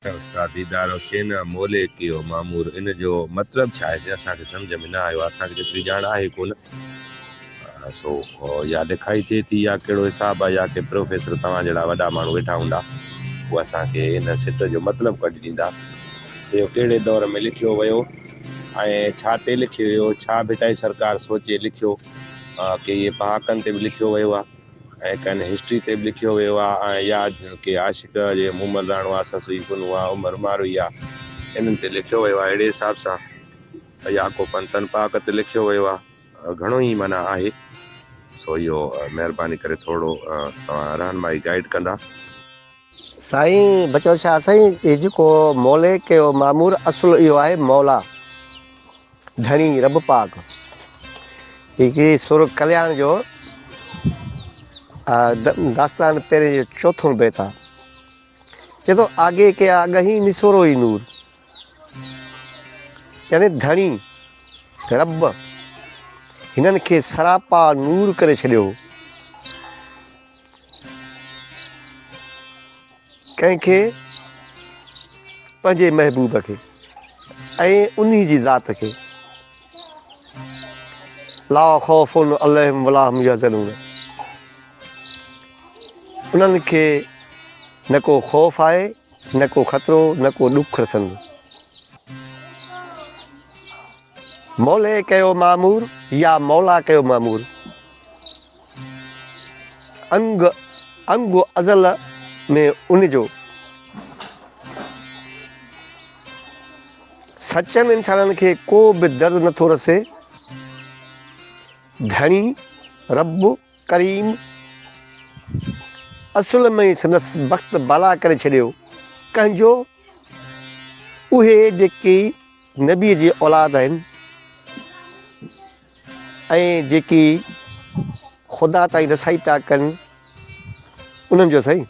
استاد ديدار حسين مولي ڪيو مامور ان جو مطلب ڇا آهي اسان کي سمجهه ۾ نه آيو اسان کي جيتري ڄاڻ آهي ڪونه سو يا لکائي ٿئي ٿي يا ڪهڙو حساب آهي يا ڪي پروفيسر توهان جهڙا وڏا ماڻهو ويٺا هوندا هو اسان کي ان سٽ جو مطلب ڪڍي ڏيندا ته اهو ڪهڙي دور ۾ لکيو ويو ۽ ڇا تي لکيو ويو ڇا ڀٽائي سرڪار سوچي لکيو ڪي اهي پهاڪن تي به لکيو ويو آهي ۽ ڪن هسٽري تي به لکيو ويو آ ۽ يا ڪي عاشق جي مومل راڻو آ سسئي پنهون آ عمر ماروي آ انهن تي لکيو ويو آ اهڙي حساب سان يا ڪو پنتن پاڪ تي لکيو ويو آ گهڻو ئي معنيٰ آهي سو اهو مهرباني ڪري ٿورڙو توهان رهنمائي گائيڊ ڪندا. سائين بچل شاهه سائين هي جيڪو مولي ڪيو معمور اصل اهو آهي مولا ڌڻي رب پاڪ هي هڪڙي سر ڪلياڻ جو داستان پهرين جو چوٿون بيت آ چئي ٿو آگي ڪيا اڳهين نسورو ئي نور يعني ڌڻي رب هنن کي سراپا نور ڪري ڇڏيو هو. ڪنهن کي؟ پنهنجي محبوب کي ۽ انهي جي ذات کي. لا خوف عليهم ولا هم يحزنون انهن کي نه ڪو خوف آهي نه ڪو خطرو نه ڪو ڏک رسندو. مولي ڪيو معمور يا مولا ڪيو معمور. انگ انگ ازل ۾ ان جو. سچن انسانن کي ڪو به درد نه ٿو رسي. ڌڻي، رب، ڪريم اصل ۾ ئي سندس بخت بالا ڪري ڇڏيو. ڪنهن جو؟ اهي جيڪي نبيء جي اولاد آهن ۽ جيڪي خدا تائين رسائي پيا ڪن انهن جو سائين.